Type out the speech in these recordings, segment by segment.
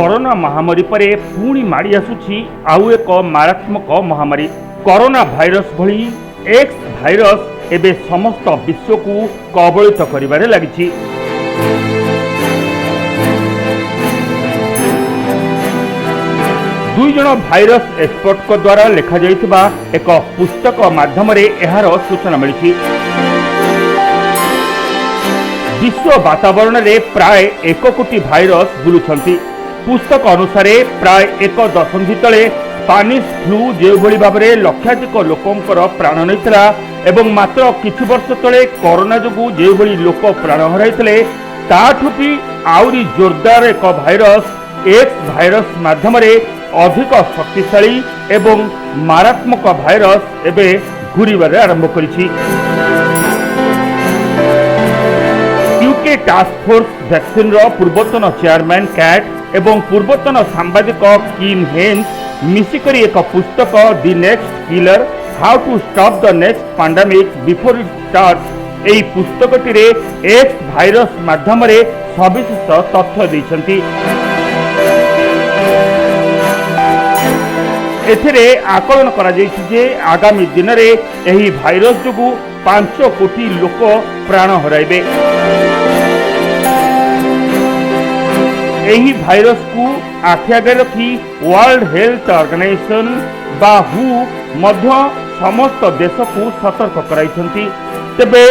Corona ମହାମାରୀ ପରେ ପୁଣି ମାଡ଼ି ଆସୁଛି ଆଉ ଏକ ମାରାତ୍ମକ ମହାମାରୀ। କରୋନା ଭାଇରସ ଭଳି ଏକ୍ସ ଭାଇରସ ଏବେ ସମସ୍ତ ବିଶ୍ୱକୁ କବଳିତ କରିବାରେ ଲାଗିଛି। ଦୁଇ ଜଣ ଭାଇରସ ଏକ୍ସପର୍ଟଙ୍କ ଦ୍ୱାରା ଲେଖାଯାଇଥିବା ଏକ ପୁସ୍ତକ ମାଧ୍ୟମରେ ଏହାର ସୂଚନା ମିଳିଛି। ବିଶ୍ୱ ବାତାବରଣରେ ପ୍ରାୟ 1 କୋଟି ଭାଇରସ ବୁଲୁଛନ୍ତି। ପୁସ୍ତକ ଅନୁସାରେ, ପ୍ରାୟ ଏକ ଦଶନ୍ଧି ତଳେ ସ୍ପାନିଶ ଫ୍ଲୁ ଯେଉଁଭଳି ଭାବରେ ଲକ୍ଷାଧିକ ଲୋକଙ୍କର ପ୍ରାଣ ନେଇଥିଲା ଏବଂ ମାତ୍ର କିଛି ବର୍ଷ ତଳେ କରୋନା ଯୋଗୁଁ ଯେଉଁଭଳି ଲୋକ ପ୍ରାଣ ହରାଇଥିଲେ, ତାଠୁ ବି ଆହୁରି ଜୋରଦାର ଏକ ଭାଇରସ ଏକ୍ସ ଭାଇରସ ମାଧ୍ୟମରେ ଅଧିକ ଶକ୍ତିଶାଳୀ ଏବଂ ମାରାତ୍ମକ ଭାଇରସ ଏବେ ଘୁରିବାରେ ଆରମ୍ଭ କରିଛି। ୟୁକେ ଟାସ୍କ ଫୋର୍ସ ଭ୍ୟାକ୍ସିନର ପୂର୍ବତନ ଚେୟାରମ୍ୟାନ୍ କ୍ୟାଟ୍ ଏବଂ ପୂର୍ବତନ ସାମ୍ବାଦିକ କିନ୍ ହେନ୍ସ ମିଶିକରି ଏକ ପୁସ୍ତକ "The Next Killer: How to Stop the Next Pandemic Before It Start", ଏହି ପୁସ୍ତକଟିରେ ଏକ୍ସ ଭାଇରସ ମାଧ୍ୟମରେ ସବିଶେଷ ତଥ୍ୟ ଦେଇଛନ୍ତି। ଏଥିରେ ଆକଳନ କରାଯାଇଛି ଯେ ଆଗାମୀ ଦିନରେ ଏହି ଭାଇରସ ଯୋଗୁଁ 5 କୋଟି ଲୋକ ପ୍ରାଣ ହରାଇବେ। ଏହି ଭାଇରସକୁ ଆଖି ଆଗରେ ରଖି ୱାର୍ଲଡ ହେଲ୍ଥ ଅର୍ଗାନାଇଜେସନ ବା ହୁ ମଧ୍ୟ ସମସ୍ତ ଦେଶକୁ ସତର୍କ କରାଇଛନ୍ତି। ତେବେ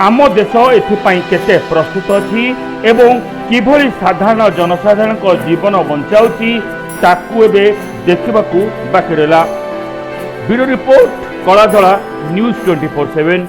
ଆମ ଦେଶ ଏଥିପାଇଁ କେତେ ପ୍ରସ୍ତୁତ ଅଛି ଏବଂ କିଭଳି ସାଧାରଣ ଜନସାଧାରଣଙ୍କ ଜୀବନ ବଞ୍ଚାଉଛି, ତାକୁ ଏବେ ଦେଖିବାକୁ ବାକି ରହିଲା। Bureau report, Kaladhala news 24/7।